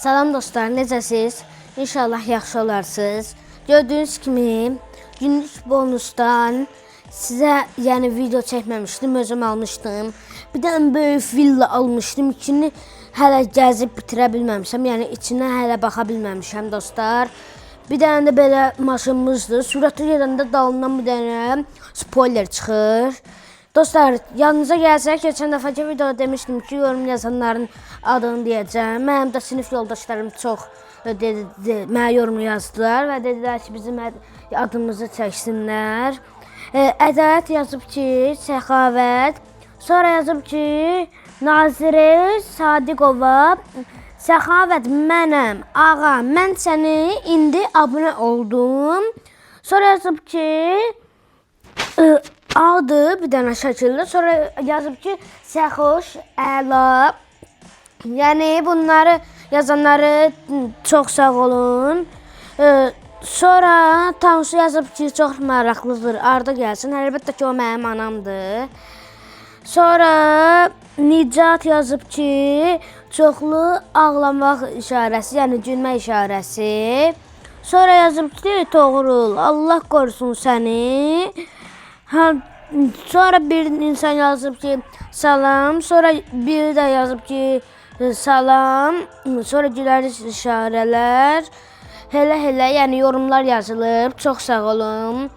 Salam dostlar, necəsiz? İnşallah yaxşı olarsınız. Gördüyünüz kimi günlük bonusdan sizə yəni video çəkməmişdim, özüm almışdım. Bir dənə böyük villa almışdım. İçini hələ gəzib bitirə bilməmişəm. Yəni içinə hələ baxa bilməmişəm dostlar. Bir dənə də belə maşınımızdır. Sürətli gedəndə dalından bir dənə spoiler çıxır. Dostlar, yanınıza gəlsək, keçən dəfəki videoda demişdim ki, yorum yazanların adını deyəcəm. Mənim də sinif yoldaşlarım çox dedi, mənə yorum yazdılar və dedilər ki, bizim adımızı çəksinlər. Ədalət yazıb ki, Səxavət. Sonra yazıb ki, Nazirə Sadiqova. Səxavət mənəm. Ağa, mən səni indi abunə oldum. Sonra yazıb ki, adı bir dənə şəkildə. Sonra yazıb ki, Səxoş əla. Yəni bunları yazanları çox sağ olun. Sonra Tansu yazıb ki, çox maraqlıdır. Arda gəlsin. Əlbəttə ki, o mənim anamdır. Sonra Nicat yazıb ki, çoxlu ağlamaq işarəsi, yəni gülmə işarəsi. Sonra yazıb ki, Toğrul, Allah qorusun səni. Ha, sonra bir insan yazıb ki, salam. Sonra biri də yazıb ki, salam. Sonra güləriş işarələr. Elə-elə, yəni yorumlar yazılıb. Çox sağ olun.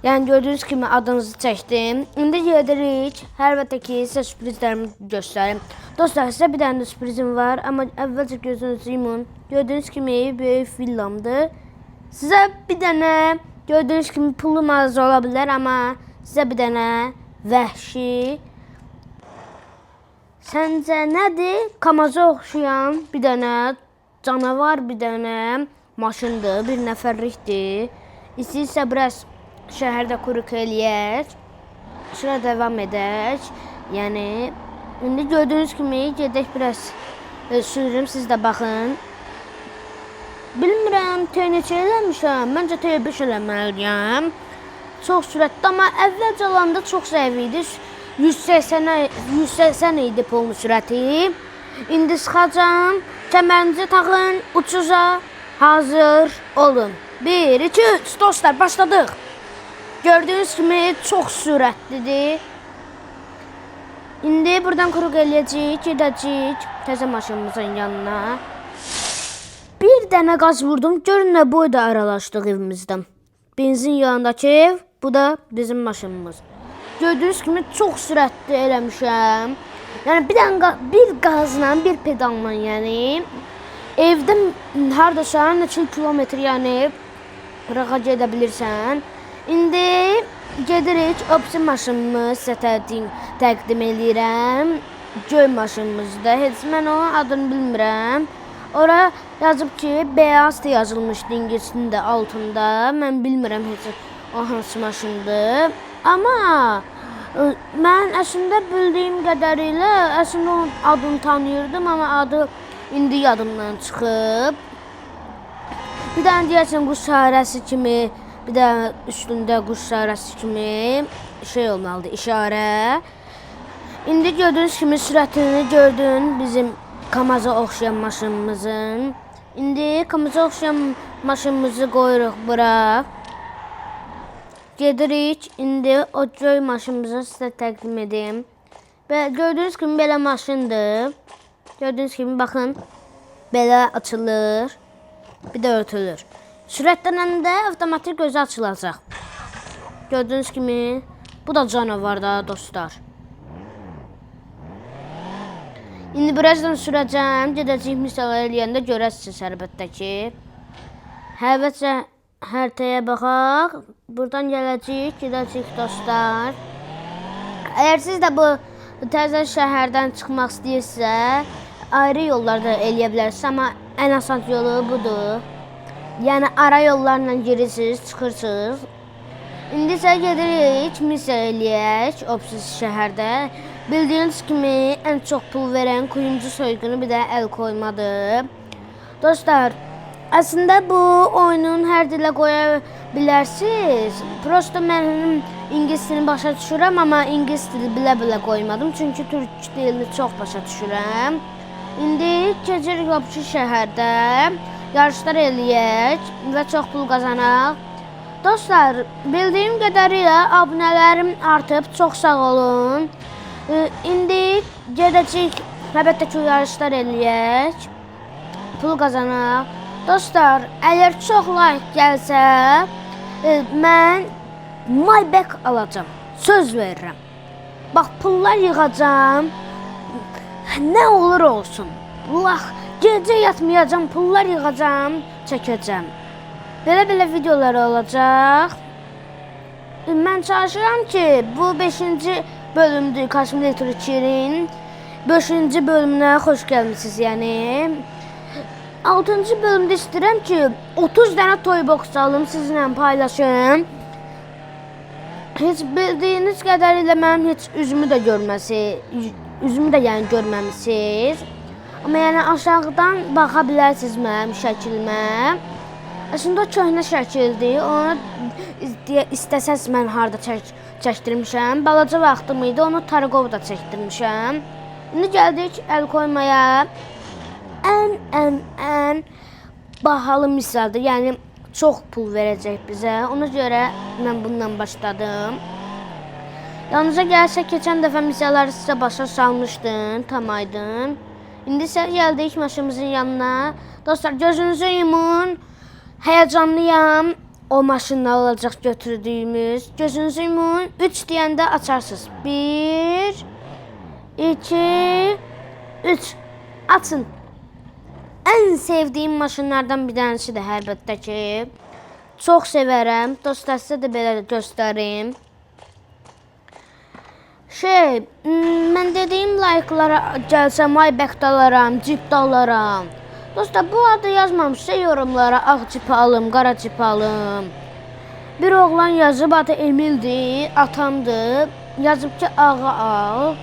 Yəni gördüyünüz kimi adınızı çəkdim. İndi gedirik. Əlbəttə ki, sizə sürprizlərimi göstərim. Dostlar, sizə bir dənə də sürprizim var, amma əvvəlcə gözünüzü yumun. Gördüyünüz kimi böyük villamdır. Sizə bir dənə gördüyünüz kimi pulum az ola bilər, amma sizə bir dənə vəhşi səncə nədir? Kamaza oxşayan bir dənə canavar bir dənə maşındır, bir nəfərlikdir. İstəyirsə biraz şəhərdə quruq eləyək. Sonra davam edək. Yəni indi gördüyünüz kimi gedək biraz sürürüm, siz də baxın. Bilmirəm, T neçə eləmişəm. Məncə T5 eləməliyəm. Çox sürətli, amma əvvəlcə alanda çox zəif idi. 180-ə 180 idi polun sürəti. İndi sıxacam. Kəmərinizi taxın, uçuşa hazır olun. 1, 2, 3 dostlar, başladıq. Gördüyünüz kimi çox sürətlidir. İndi buradan quruq eləyəcəyik, gedəcəyik təzə maşınımızın yanına. Bir dənə qaz vurdum. Görün nə boyda aralaşdıq evimizdən. Benzin yanındakı ev, bu da bizim maşınımız. Gördüyünüz kimi çox sürətli eləmişəm. Yəni bir dənə bir qazla, bir pedalla, yəni evdən hardasa neçə kilometr, yəni qırağa gedə bilirsən. İndi gedirik, o birisi maşınımı sizə təqdim eləyirəm. Göy maşınımızda. Heç mən onun adını bilmirəm. Ora yazıb ki, beyaz da yazılmışdı ingilisinin də altında. Mən bilmirəm heç o hansı maşındır. Amma mən əslində bildiyim qədərilə əslində onun adını tanıyırdım, amma adı indi yadımdan çıxıb. Bir dənə deyəsən quş işarəsi kimi, bir də üstündə quş işarəsi kimi şey olmalıdır, işarə. İndi gördüyünüz kimi sürətini gördün bizim Kamaza oxşayan maşınımızın. İndi Kamaza oxşayan maşınımızı qoyuruq bura. Gedirik. İndi o göy maşınımızı sizə təqdim edim. Və gördüyünüz kimi belə maşındır. Gördüyünüz kimi baxın. Belə açılır. Bir də örtülür. Sürətlənəndə avtomatik özü açılacaq. Gördüyünüz kimi bu da canavar da dostlar. İndi birazdan sürəcəm. Gedəcəyik misal eləyəndə görəsiniz əlbəttə ki. Əvvəlcə xəritəyə baxaq. Buradan gələcəyik, gedəcəyik dostlar. Əgər siz də bu təzə şəhərdən çıxmaq istəyirsə, ayrı yollarda eləyə bilərsiniz, amma ən asan yolu budur. Yəni ara yollarla girirsiniz, çıxırsınız. İndi isə gedirik, missiya eləyək o şəhərdə. Bildiyiniz kimi ən çox pul verən kuyumcu soyğunu bir də əl koymadır. Dostlar, əslində bu oyunun hər dilə qoya bilərsiniz. Prosto mənim ingilis dilini başa düşürəm, amma ingilis dili bilə-bilə qoymadım. Çünki türk dilini çox başa düşürəm. İndi keçirik Vapşı şəhərdə. Yarışlar eləyək və çox pul qazanaq. Dostlar, bildiyim qədərilə abunələrim artıb. Çox sağ olun. İndi gedəcəyik, əlbəttə ki, yarışlar eləyək. Pul qazanaq. Dostlar, əgər çox like gəlsə, mən Maybach alacağam. Söz verirəm. Bax, pullar yığacağam. Nə olur olsun. Allah, gecə yatmayacağam, pullar yığacağam, çəkəcəm. Belə-belə videolar olacaq. Mən çalışıram ki, bu 5-ci bölümdür Car Simulator 2-nin. 5-ci bölümünə xoş gəlmisiniz, yəni. 6-cı bölümdə istəyirəm ki, 30 dənə toy box alım, sizinlə paylaşım. Heç bildiyiniz qədərilə mənim heç üzümü də görməsi, üzümü də yəni görməmisiniz. Amma yəni aşağıdan baxa bilərsiniz mənim şəkilimə. Əslində o köhnə şəkildir. Onu istəsəz mən harda çəkdirmişəm. Balaca vaxtım idi, onu Targovda çəkdirmişəm. İndi gəldik əl qoymaya. Ən bahalı misaldır. Yəni çox pul verəcək bizə. Ona görə mən bununla başladım. Yanınıza gəlsək, keçən dəfə misalları sizə başa salmışdım, tam aydın. İndi isə gəldik maşınımızın yanına. Dostlar, gözünüzü yumun. Həyəcanlıyam. O maşınla olacaq götürdüyümüz. Gözünüzü yumun. 3 deyəndə açarsınız. 1, 2, 3. Açın. Ən sevdiyim maşınlardan bir dənəsidir əlbəttə ki. Çox sevərəm. Dostlar, sizə də belə göstərim. Mən dediyim like'lara gəlsə Maybach da alaram, Jeep də alaram. Dostlar, bu adı yazmamışsa yorumlara ağ Jeep alım, qara Jeep alım. Bir oğlan yazıb, adı Emildir, atamdır. Yazıb ki, ağı al.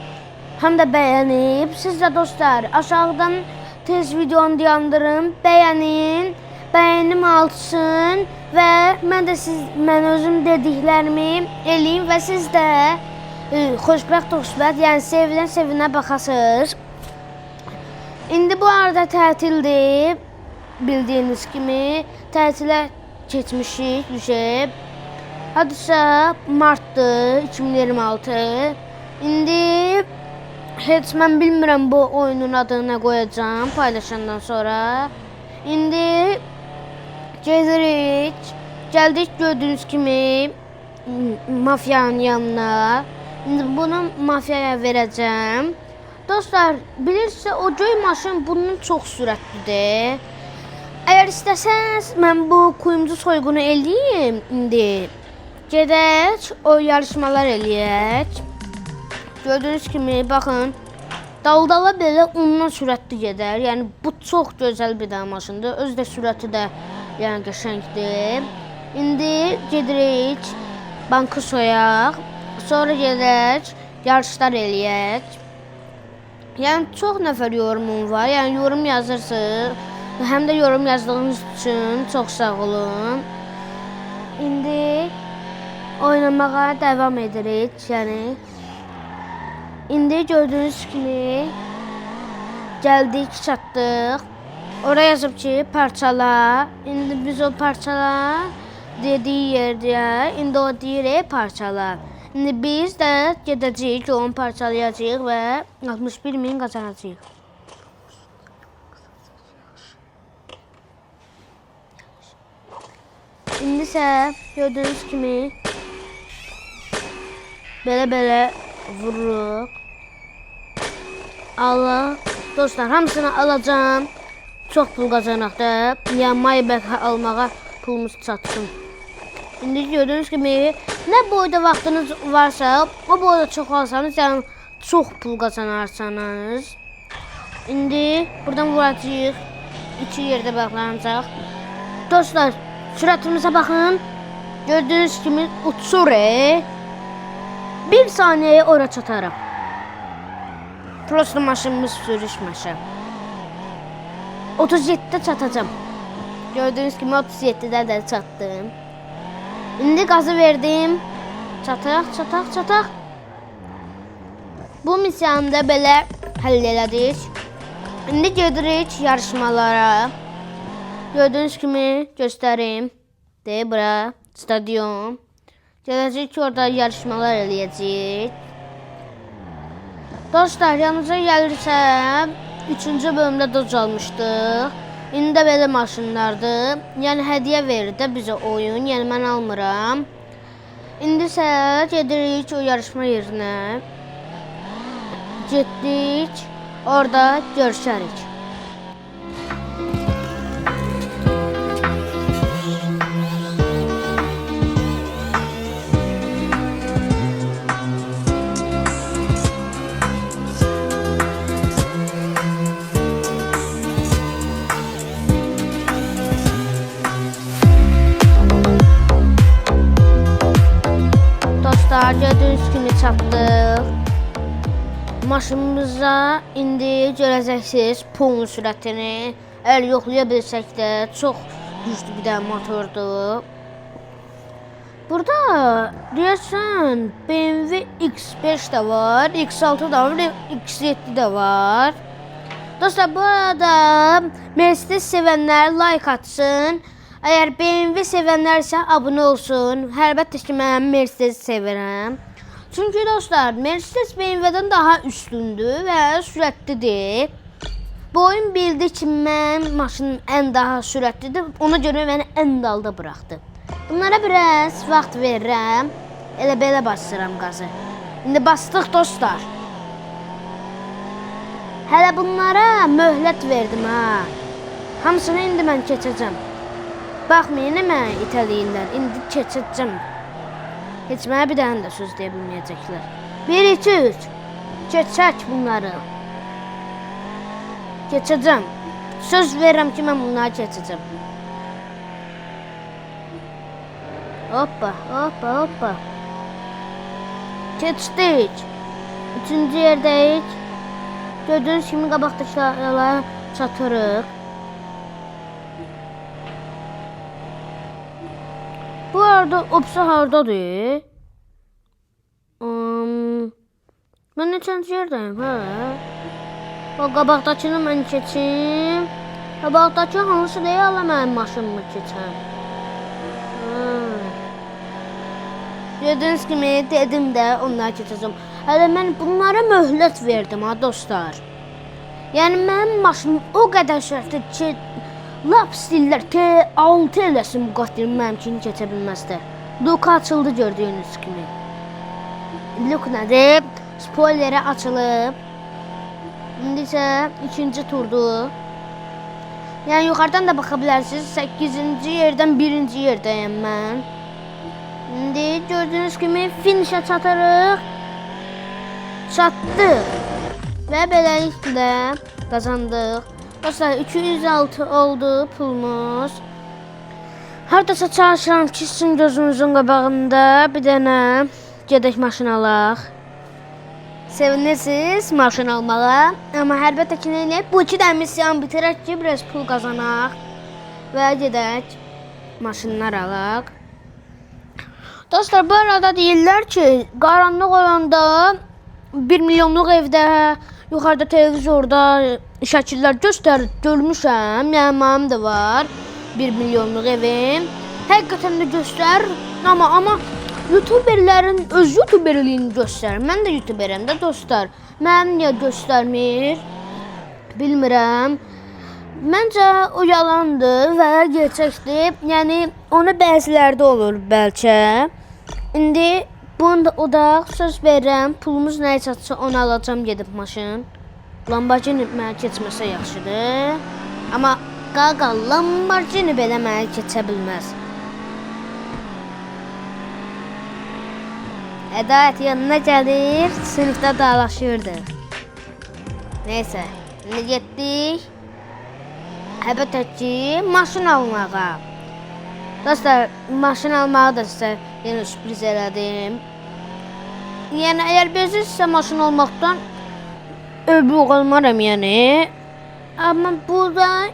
Həm də bəyənib. Siz də dostlar, aşağıdan tez videonu dayandırın, bəyənin, bəyənim artsın və mən də mən özüm dediklərimi eləyim və siz də xoşbəxt, xoşbəxt, yəni sevilən sevinə baxasınız. İndi bu arada tətildir. Bildiyiniz kimi tətilə keçmişik düşüb. Hadisə martdır 2026. İndi heç mən bilmirəm bu oyunun adını nə qoyacağam paylaşandan sonra. İndi gedirik. Gəldik gördüyünüz kimi mafiyanın yanına. İndi bunu mafiyaya verəcəm. Dostlar, bilirsinizsə o göy maşın bunun çox sürətlidir. Əgər istəsəniz mən bu kuyumcu soyğunu eləyim indi. Gedək, o yarışmalar eləyək. Gördüyünüz kimi baxın, daldala belə ondan sürətli gedər. Yəni bu çox gözəl bir dənə maşındır. Özü də sürəti də yəni qəşəngdir. İndi gedirik bankı soyaq. Sonra gedək yarışlar eləyək. Yəni çox nəfər yorumum var. Yəni yorum yazırsınız. Həm də yorum yazdığınız üçün çox sağ olun. İndi oynamağa davam edirik. Yəni indi gördüyünüz kimi gəldik, çatdıq. Oraya yazıb ki, parçala. İndi biz o parçala dediyi yerdə, indi o deyir parçala. İndi biz də gedəcəyik, onu parçalayacağıq və 61 min qazanacağıq. İndi isə gördüyünüz kimi belə-belə vururuq. Allah, dostlar, hamısını alacağım. Çox pul qazanaq da. Yəni Maybach almağa pulumuz çatsın. İndi gördüyünüz kimi nə boyda vaxtınız varsa, o boyda çox alsanız, yəni çox pul qazanarsanız. İndi buradan vuracağıq. İki yerdə bağlanacaq. Dostlar, sürətimizə baxın. Gördüyünüz kimi uçur. Bir saniyəyə ora çatarım. Prosto maşınımız sürüşməşə. 37'də çatacağım. Gördüyünüz kimi 37'də də çatdım. İndi qazı verdim. Çataq, çataq, çataq. Bu missiyanı da belə həll elədik. İndi gedirik yarışmalara. Gördüyünüz kimi göstərim. De bura stadion. Gələcək ki, orada yarışmalar eləyəcəyik. Dostlar, yanınıza gəlirsə, 3-cü bölümdə Dodge almışdıq. İndi də belə maşınlardır. Yəni hədiyyə verir də bizə oyun. Yəni mən almıram. İndi isə gedirik o yarışma yerinə. Getdik. Orada görüşərik. Dostlar, gördüyünüz kimi çatdıq. Maşınımıza indi görəcəksiniz pulun sürətini. Əgər yoxlaya bilsək də çox güclü bir dənə motordur. Burada deyəsən BMW X5 də var, X6 da var, X7 də var. Dostlar, bu arada Mercedes sevənlər like atsın. Əgər BMW sevənlər isə abunə olsun. Əlbəttə ki, mən Mercedes sevirəm. Çünki dostlar, Mercedes BMW-dən daha üstündür və sürətlidir. Bu oyun bildi ki, mən maşının ən daha sürətlidir. Ona görə məni ən dalda buraxdı. Bunlara biraz vaxt verirəm. Elə belə basıram qazı. İndi bastıq dostlar. Hələ bunlara möhlət verdim ha. Hamısını indi mən keçəcəm. Baxmayın, mənə itələyirlər. İndi keçəcəm. Heç mənə bir dənə də söz deyə bilməyəcəklər. 1, 2, 3. Keçək bunları. Keçəcəm. Söz verirəm ki, mən bunları keçəcəm. Hoppa, hoppa, hoppa. Keçdik. 3-cü yerdəyik. Gördüyünüz kimi qabaqdakılara çatırıq. Bu arada Opsa hardadır? Mən neçənci yerdəyim, hə? O qabaqdakını mən keçim. Qabaqdakı hansı deyil, ala mənim maşınımı keçən. Gördüyünüz kimi dedim də onları keçəcəm. Hələ mən bunlara möhlət verdim ha dostlar. Yəni mənim maşınım o qədər sürətli ki, lap istəyirlər T6 eləsin bu qatını mənimkini keçə bilməzlər. Luka açıldı gördüyünüz kimi. Luk nədir? Spoilerə açılıb. İndi isə 2-ci turdur. Yəni yuxarıdan da baxa bilərsiniz. 8-ci yerdən 1-ci yerdəyəm mən. İndi gördüyünüz kimi finişə çatırıq. Çatdıq. Və beləliklə qazandıq. Dostlar, 206 oldu pulumuz. Hardasa çalışıram ki, sizin gözünüzün qabağında bir dənə gedək maşın alaq. Sevinirsiniz maşın almağa. Amma əlbəttə ki, nə eləyək? Bu iki dənə missiyanı bitirək ki, biraz pul qazanaq və gedək maşınlar alaq. Dostlar, bu arada deyirlər ki, qaranlıq olanda 1 milyonluq evdə yuxarıda televizorda şəkillər göstərir, görmüşəm. Yəni mənim də var 1 milyonluq evim. Həqiqətən də göstərir, amma YouTuberlərin öz YouTuberliyini göstərir. Mən də YouTuberəm də dostlar. Mənim niyə göstərmir? Bilmirəm. Məncə o yalandır və gerçəkdir. Yəni onu bəzilərdə olur bəlkə. İndi bunu da odaq, söz verirəm. Pulumuz nəyə çatsa onu alacağam gedib maşın. Lamborghini mənə keçməsə yaxşıdır. Amma qaqa Lamborghini belə mənə keçə bilməz. Ədalət yanına gəlir, sinifdə dalaşırdıq. Neyse, indi getdik. Əlbəttə ki, maşın almağa. Dostlar, maşın almağı da sizə yenə sürpriz elədim. Yəni, əgər bezirsə maşın almaqdan öbür olmaram yəni. Amma burada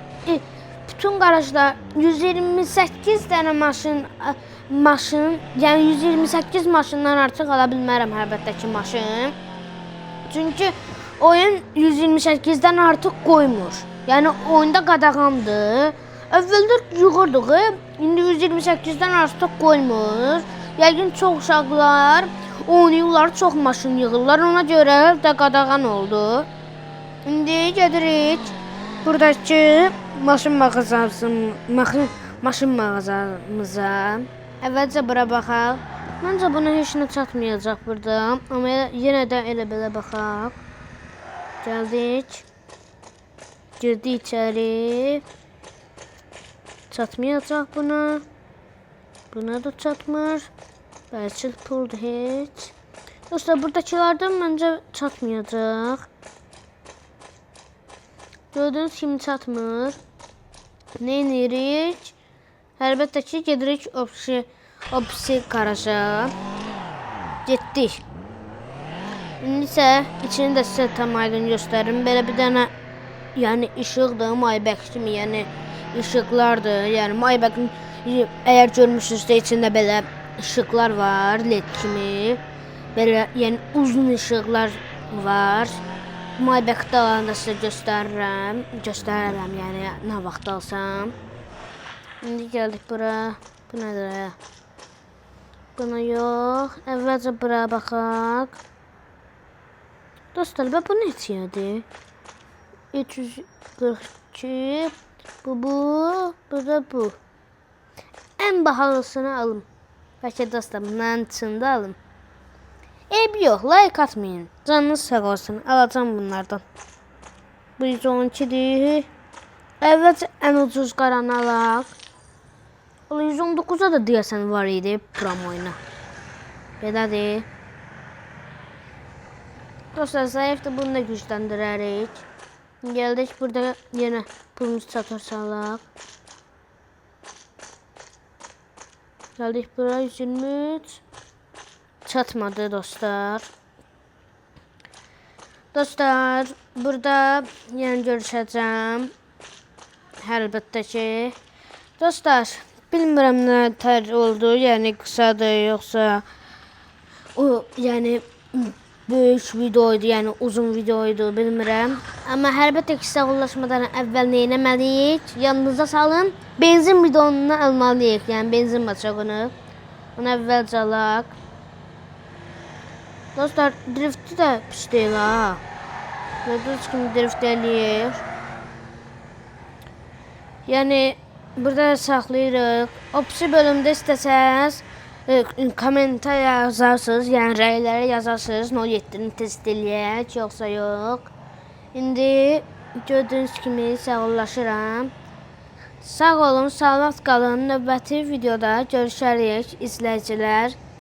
bütün qarajda 128 dənə maşın, yəni 128 maşından artıq ala bilmərəm əlbəttə ki maşın. Çünki Oyun 128-dən artıq qoymur. Yəni oyunda qadağandır. Əvvəldə yığırdıq, indi 128-dən artıq qoymur. Yəqin çox uşaqlar oynayırlar, çox maşın yığırlar. Ona görə də qadağan oldu. İndi gedirik buradakı maşın maşın mağazamıza. Əvvəlcə bura baxaq. Məncə buna heç nə çatmayacaq burada. Amma yenə də elə belə baxaq. Gəldik. Girdik içəri. Çatmayacaq buna. Buna da çatmır. Bəlkə puldur heç. Dostlar, buradakilerden məncə çatmayacaq. Gördüyünüz kimi çatmır. Nə edirik? Əlbəttə ki, gedirik opsi qaraja. Getdik. İndi isə içini də sizə tam aydın göstərim. Belə bir dənə, yəni işıqdır, Maybach kimi, yəni işıqlardır. Yəni Maybach'ın əgər görmüşsünüzsə içində belə işıqlar var, led kimi. Belə, yəni uzun işıqlar var. Maybach-da alanda sizə göstərirəm. Göstərərəm, yəni nə vaxt alsam. İndi gəldik bura. Bu nədir? Buna yox. Əvvəlcə bura baxaq. Dostlar, bu neçədir? 342. Bu, bu da bu. Ən bahalısını alım. Bəlkə dostlar, bunların içində alım. Eybi yox, like atmayın. Canınız sağ olsun. Alacağım bunlardan. Bu 112-dir. Əvvəlcə ən ucuz qaranı alaq. O 119-a da deyəsən var idi promoyuna. Belədir. Dostlar, zəifdir, bunu da gücləndirərik. Gəldik burada yenə pulumuz çatırsa alaq. Gəldik bura 123. Çatmadı dostlar. Dostlar, burada yenə görüşəcəm. Əlbəttə ki. Dostlar, bilmirəm nə tər oldu, yəni qısadır yoxsa o, yəni böyük videoydu, yəni uzun videoydu, bilmirəm. Amma əlbəttə ki, sağollaşmadan əvvəl nə etməliyik? Yanınıza salın, benzin bidonunu almalıyıq, yəni benzin baçağını. Onu əvvəlcə alaq. Dostlar, drifti də pis deyil ha. Gördüyünüz kimi drift eləyir. Yəni burada saxlayırıq. Opsi bölümdə istəsəniz kommentə yazarsınız, yəni rəyləri yazarsınız. 07-ni test eləyək, yoxsa yox. İndi gördüyünüz kimi sağollaşıram. Sağ olun, salamat qalın. Növbəti videoda görüşərik izləyicilər.